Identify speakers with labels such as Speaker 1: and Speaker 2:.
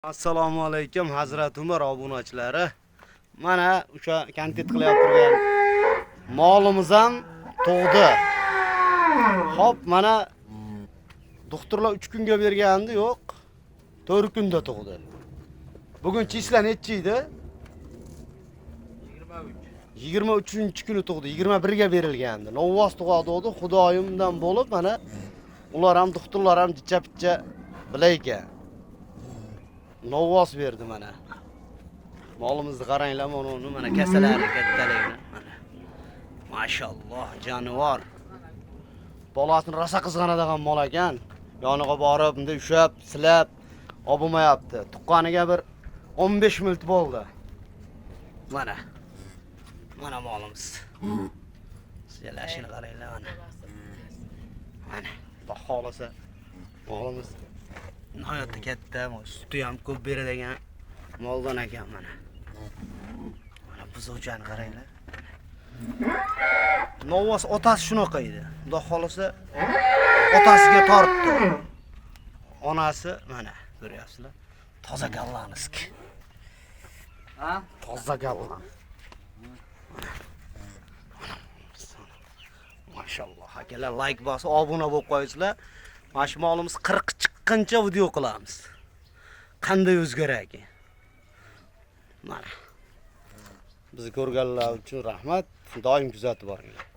Speaker 1: Assalomu alaykum, Hazrat Umar obunachilari. Mana o'sha kontent qilyapti turgan molimiz ham tug'di. Xo'p, mana doktorlar 3 kunga bergandi, yo'q. 4 kunda tug'di. Bugun числа nechi edi? 23 kuni tug'di, 21 ga berilgandi. Novvos tug'adi edi, Xudoyimdan bo'lib mana ular ham, doktorlar ham jicha-picha bilar ekan. Novvos berdi mana. Molimizni qaranglar, mana uni, mana kasalari kattaligini mana. Mashalloh, jonivor. Bolasini rosa qizg'anadigan mol ekan. Yoniga borib, bunday ushlab, silab olib bo'lmayapti. Tuqqaniga bir 15 minut bo'ldi. Mana. Mana molimiz. Silashini qaranglar mana. Mana, xudo xohlasa molimiz nihoyatda katta, suti ham ko'p beradigan moldan ekan mana. Mana buzovchani qaranglar. Novvos otasi shunaqa edi. Xudo xohlasa otasiga tortdi. Onasi mana ko'ryapsizlar. Toza голландский.
Speaker 2: Ha?
Speaker 1: Toza golland. Mashalloh. Akalar, like bosib, obuna bo'lib qo'ysizlar. Mana shu molimiz 40 chiqquncha video qilamiz. Qanday o'zgarar ekan? Mana. Bizni ko'rganlar uchun rahmat. Doim kuzatib boringlar.